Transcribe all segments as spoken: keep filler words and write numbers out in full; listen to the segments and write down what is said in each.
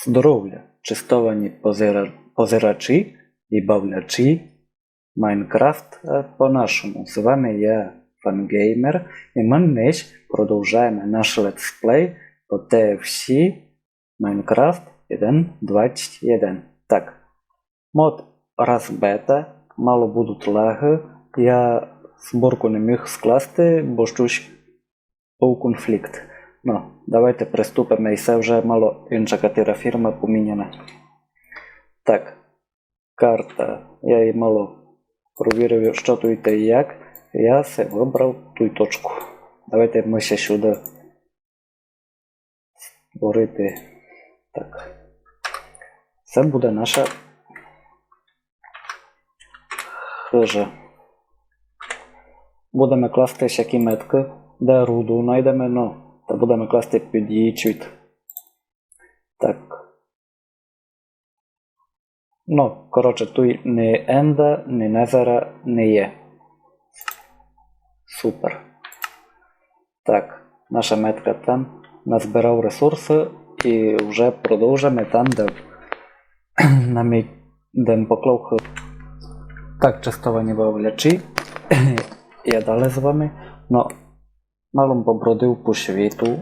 Здоровля, честовані позира-, позирачі і бавлячі Майнкрафт, е, по-нашому. З вами я, Фангеймер, і мы днесь продовжаєме наш летсплей по Т Ф С Майнкрафт один двадцять один. Так, мод раз бета, мало будуть лаги. Я зборку не міг скласти, бо щось быв конфлікт. Ну, давайте приступиме, і се вже мало інша катера фірма поміняна. Так, карта. Я її мало провірив, що туй та як. Я се выбрав ту точку. Давайте мы ся сюды створити. Так. Се буде наша хыжа. Будеме класти всякі меткы, де руду найдеме, ну, та будеме класти під її цвіт. Так. Ну, коротше, туй ні енда, ні незера не є. Супер. Так, наша метка там. Назбирав ресурсы і вже продовжиме там, де нам і ден поклав х-, Так, честовані бавлячі. Я далі з вами. Но, мало м побродив по світу.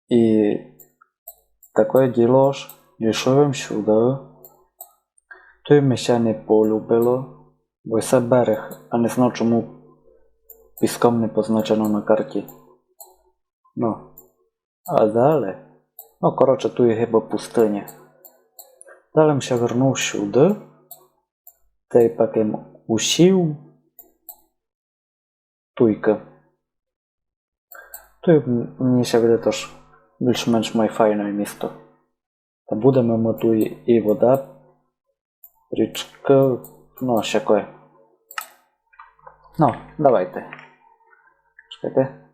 І такоє діло, ож дійшов єм сюды. Туй ми ся не полюбило, бо се берег, а не знав, чому піском не позначено на карті. Ну, а далі? Ну, коротше, туй гибы пустыня. Далі м ся вернув сюды, тай пак єм усів. Туйка. Туй м-, мені ся видить, ож більш-менш май файне місто. Та будеме мы туй і вода, річка, ну, всякоє. Ну, давайте. Чекайте.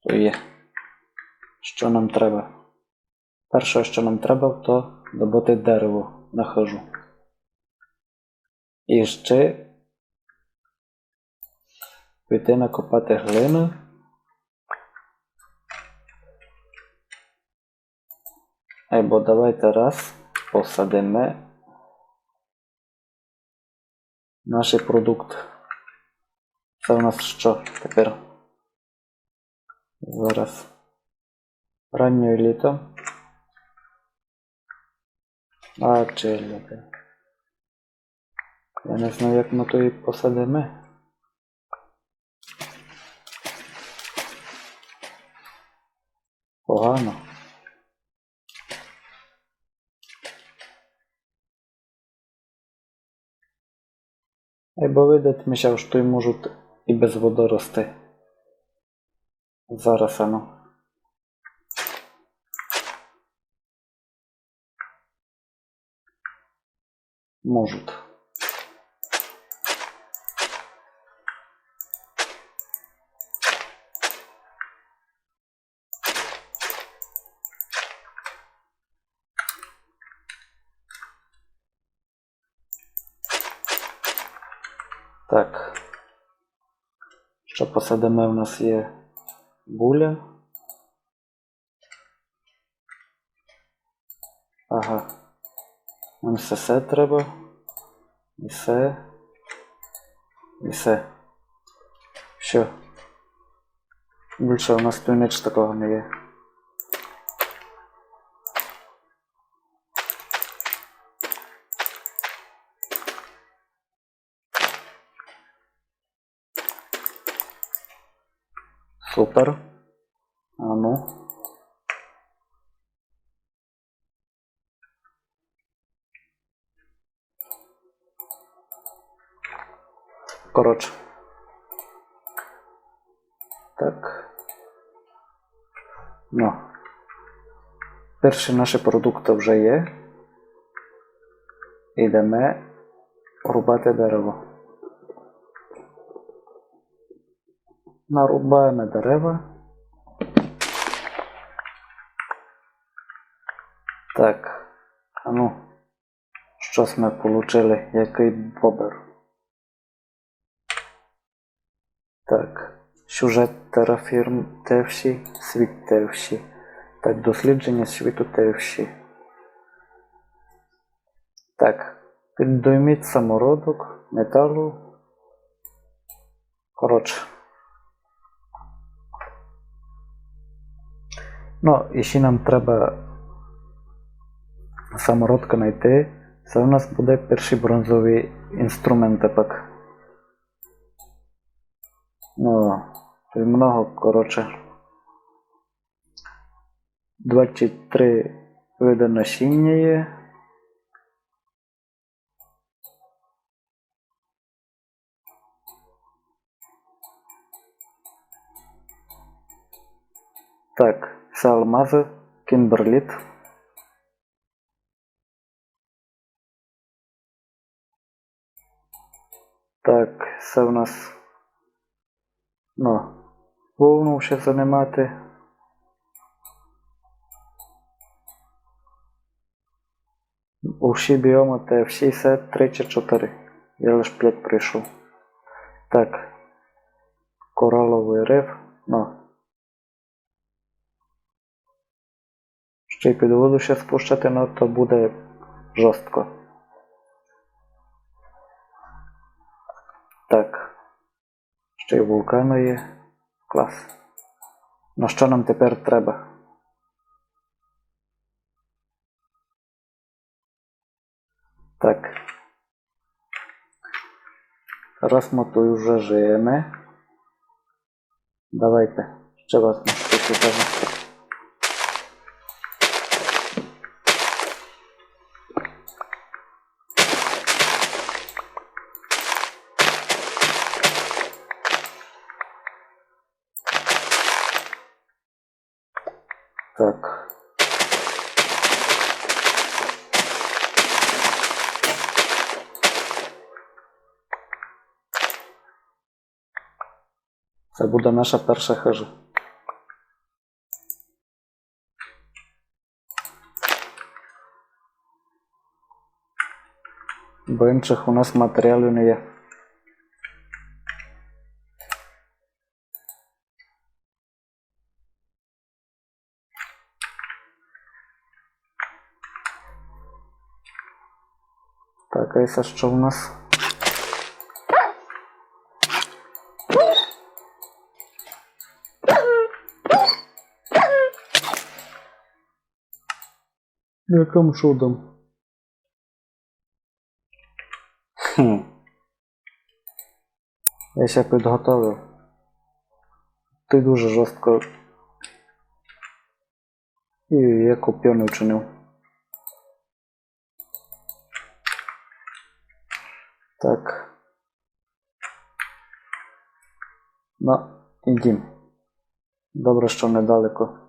Туй є. Што нам треба? Перше, што нам треба, то добыти дерево на хыжу. І ще піти накопати глины. Айбо давайте раз посадиме наш продукт. Се у нас што тепер? Зараз. Раннє літо. А, челяди. Я не знаю, як мы туй посадиме. Погано. Айбо видить ми ся, што й можуть і без воды рости. Зараз, ану. Можуть. Так. Што посадиме, у нас є буля. Ага. Нам всьо се треба. І се. І се. Всьо. Більше у нас туй ніч такого не є. Супер. А ну. Коротше. Так. Ну. Перші наші продукты вже є. Ідеме рубати дерево. Нарубаєме дерева. Так, а ну, што сьме получили? Якый бобер? Так, сюжет Terraform T F C, світ T F C. Так, дослідженя світу та всі. Так, піддойміть самородок металу. Коротше. Ну, і ще нам треба самородка найти. Се у нас буде першый бронзовый інструмент пак. Ну, тут много, коротше. Двадцять три вида насіння є. Так, се алмазы, кімберліт. Так, се у нас, ну, вовну ще занимати. Усі біомы, та всі, се тридцять чотири. Я лиш пять пройшов. Так. Кораловый риф. Ну. Ще й під воду ще спущати, ну, то буде жорстко. Так. Ще й вулканы є. Клас. Ну, што нам тепер треба? Так. Раз мы туй уже жиєме, давайте ще раз на штуку кажу. Так. Се буде наша перша хыжа. Бо іншых у нас матеріалів не є. Так, а се што у нас? Якым чудом? Хм. Я ся підготовив. Ты дуже жорстко. І я копьо не вчинив. Так. Ну, ідім. Добре, што недалеко.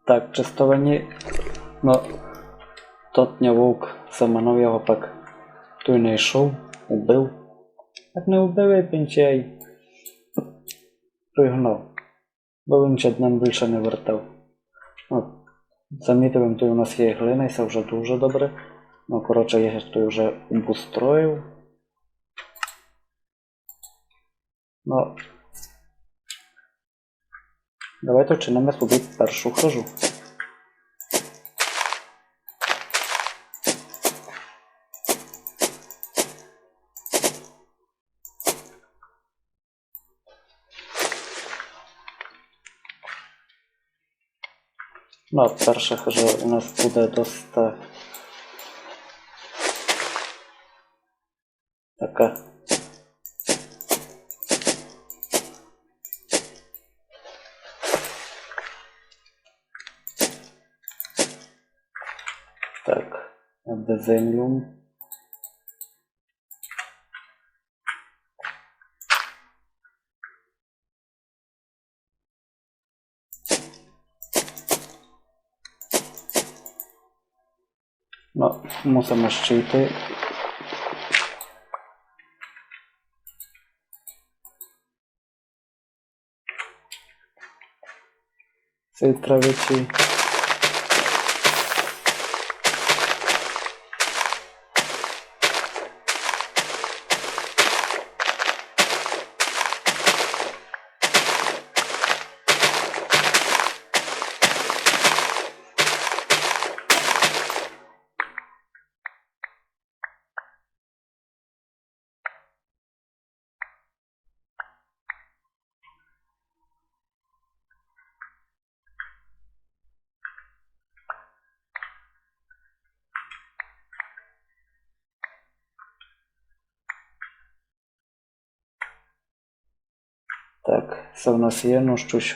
Так, честовані, но тот ня вовк заманув, я го пак туй найшов, убив. Так не убив, я пінчай пригнав, бо він ся нам більше не вертав. От, замітив им, туй у нас є глина, і се вже дуже добре. Ну, коротше, я туй вже обустроїв. Ну, давайте вчиниме собі першу хыжу. Ну, перша хыжа у нас буде доста така. Так, обезземлю. Ну, мусиме ще йти. Цей травичий. Так, се в нас є, ну штось,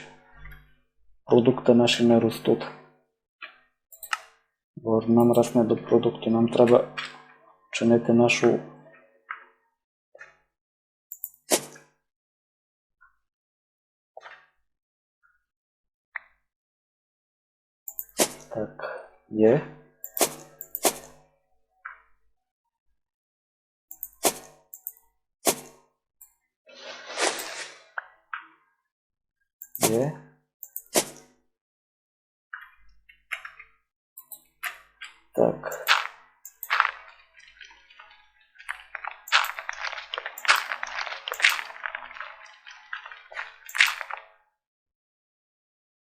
продукты наші не ростуть. Бо нам раз не до продуктів, нам треба чинити нашу. Так, є. Є. Так.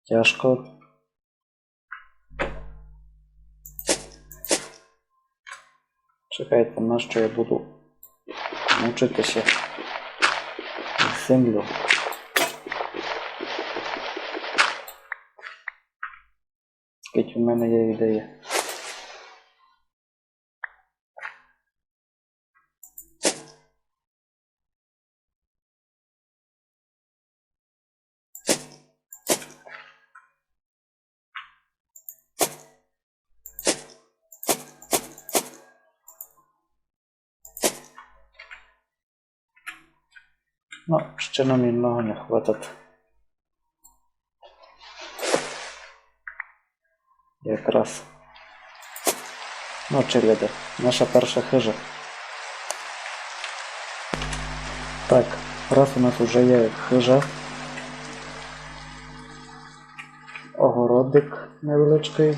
Тяжко. Чекайте, нащо я буду мучити ся з землю? Скільки в мене є ідеї. Но, ще нам єдного не хватить. Якраз. Но, челяде, наша перша хижа. Так, раз у нас уже є хижа. Огородик невеличкый.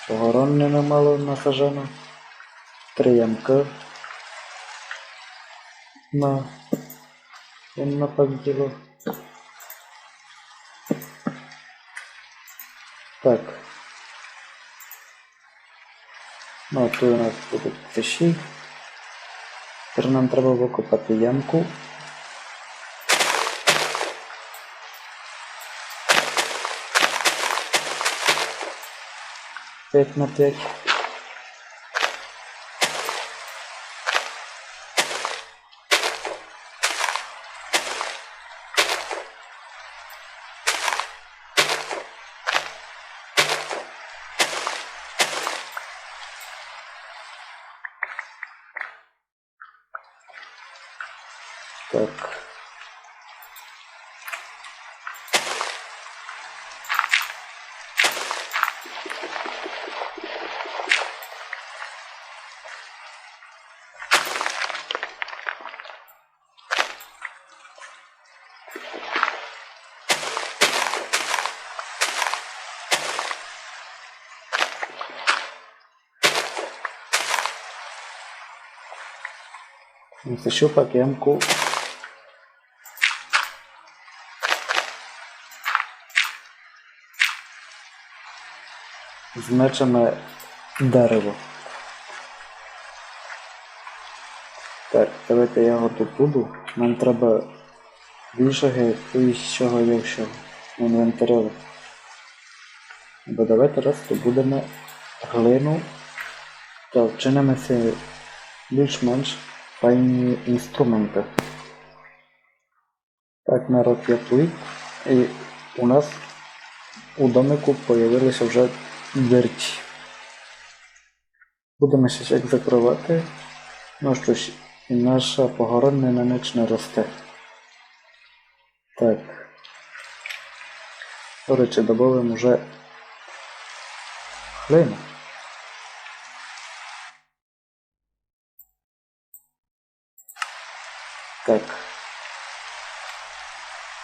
Огороннины мало насажено. Три ямка. На, на пак діло. Так. Но, туй у нас будуть тиші. Тепер нам треба выкопати ямку. Пять на пять. Так. Сищу пак ямку. Змечеме дерево. Так, давайте я го добуду. Нам треба більше, як того, що є в інвентарі. Бо давайте раз добудеме глину та вчиниме си більш-менш файні інструменты. Так, народ, я туй. І у нас у домику появилися вже дверці. Будеме ще як закривати. Ну што ж, і наша погоронина ніч не росте. Так. До речі, добавим уже глину. Так.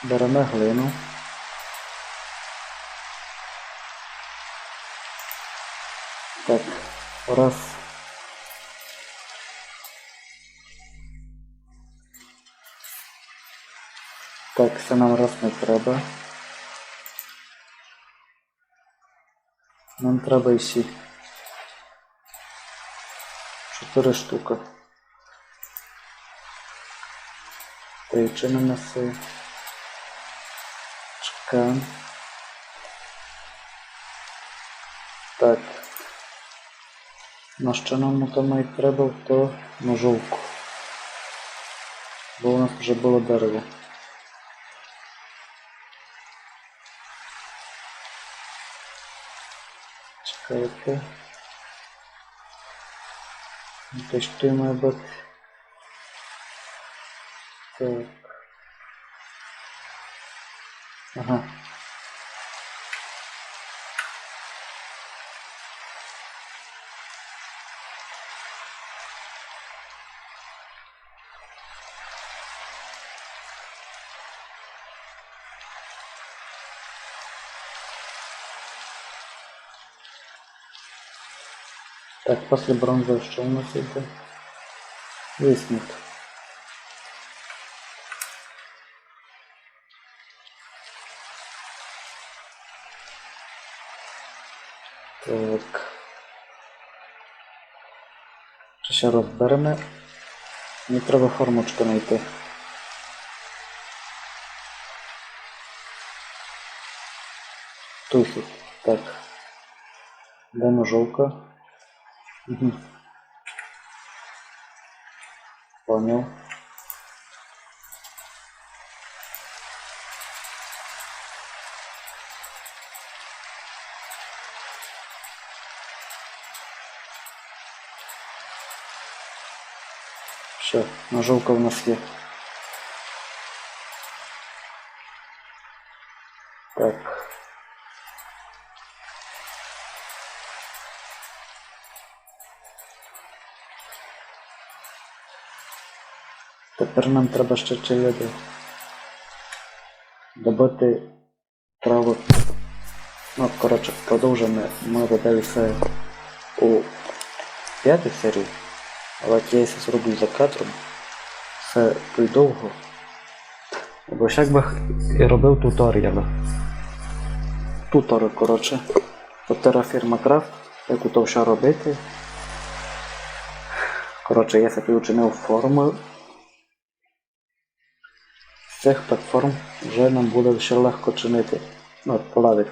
Береме глину. Так, раз. Так, се нам раз не треба. Нам треба іщи чотыри штукы. Та й чиниме си. Чекаєме. Так. Но што нам там май треба, то ножовку. Бо у нас вже было дерево. Чекайте. Десь туй має быти. Так. Ага. Так, после бронзы што у нас іде? Висмут. Так. Што ще раз береме? Мені треба формочку найти. Туй. Так. Де ножовка? Угу. Поняв. Всьо, ножовка в нас є. Так. Тепер нам треба ще челяди добыти травы. Ну, коротше, продовжиме мы далі се у пятій серії, але я се зроблю за кадром. Се туй довго. Бо як бы і робив туторіалы. Туторы, коротше, по Terraform Craft, як то всьо робити. Коротше, я собі учинив форму. З цих платформ вже нам буде ще легко чинити. Ну, плавити.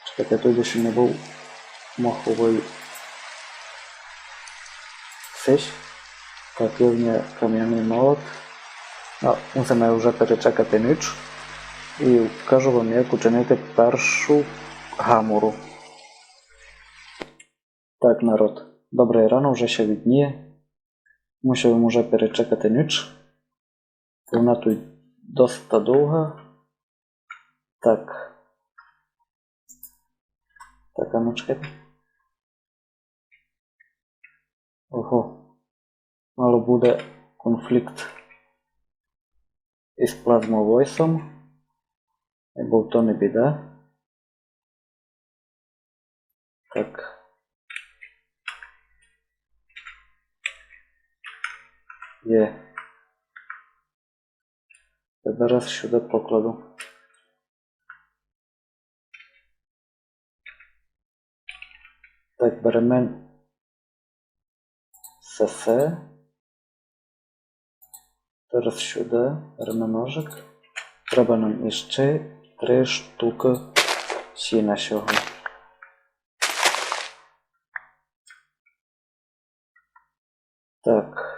Чекайте, туй ще не був моховый сись. Так, є в мене кам'яный молот. Ну, мусиме вже перечекати ніч. І покажу вам, як учинити першу гамору. Так, народ, добрый рано, вже ся видніє. Мусив им уже перечекати ніч. Вона туй доста довга. Так. Так, а ну чекайте. Ого. Мало буде конфлікт із Plasma Voiceом. Бо то не біда. Так. Є. Зараз сюды покладу. Так, береме сесе. Зараз сюды береме ножик. Треба нам іщи три штукы сіна сього. Так.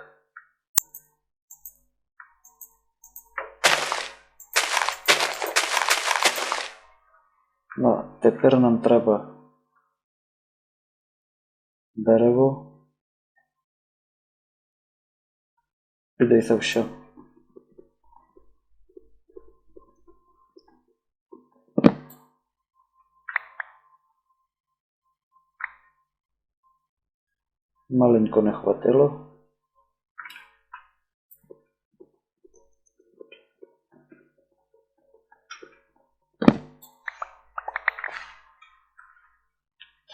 Ну, тепер нам треба дерево. Піде се всьо. Маленько не хватило.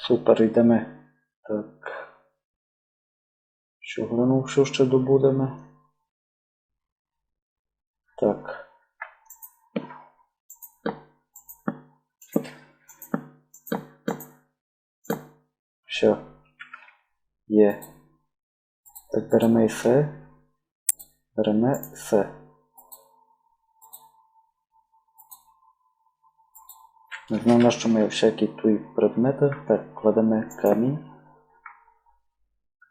Супер, йдеме. Так. Што глянув, што ще добудеме. Так. Всьо. Є. Так, береме і се. Береме се. Не знаю, на што ми всякі туй предметы. Так, кладеме камінь.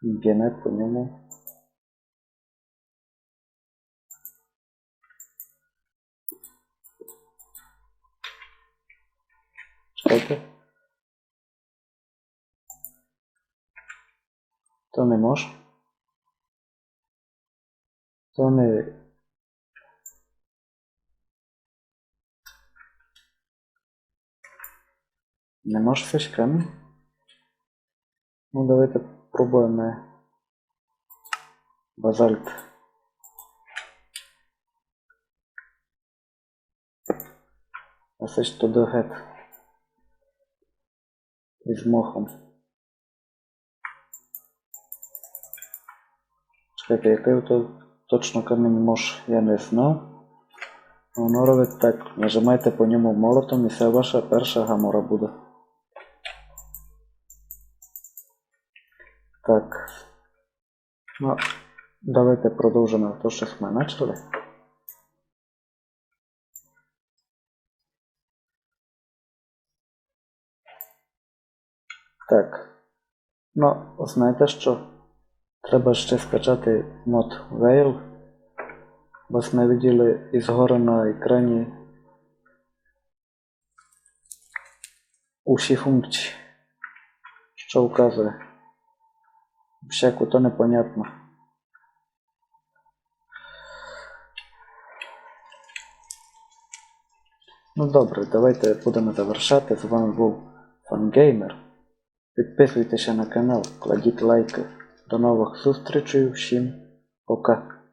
Б'єме по ньому. Чекайте. То не мож. То не. Не мож сись камінь? Ну, давайте пробуєме базальт. А сись туды гет. Із мохом. Чекайте, якый то точно камінь мож, я не знав. Воно робить так. Нажимайте по ньому молотом, і се ваша перша гамора буде. Так. Ну, давайте продовжиме то, што сьме начали. Так. Ну, знаєте што? Треба ще скачати мод Veil, бо сьме виділи і згори на екрані усі функції, што вказує. Всяко то непонятно. Ну добре, давайте будеме завершати. З вами був Фангеймер. Підписуйтеся на канал, кладіть лайки. До новых зустрічей, всім пока.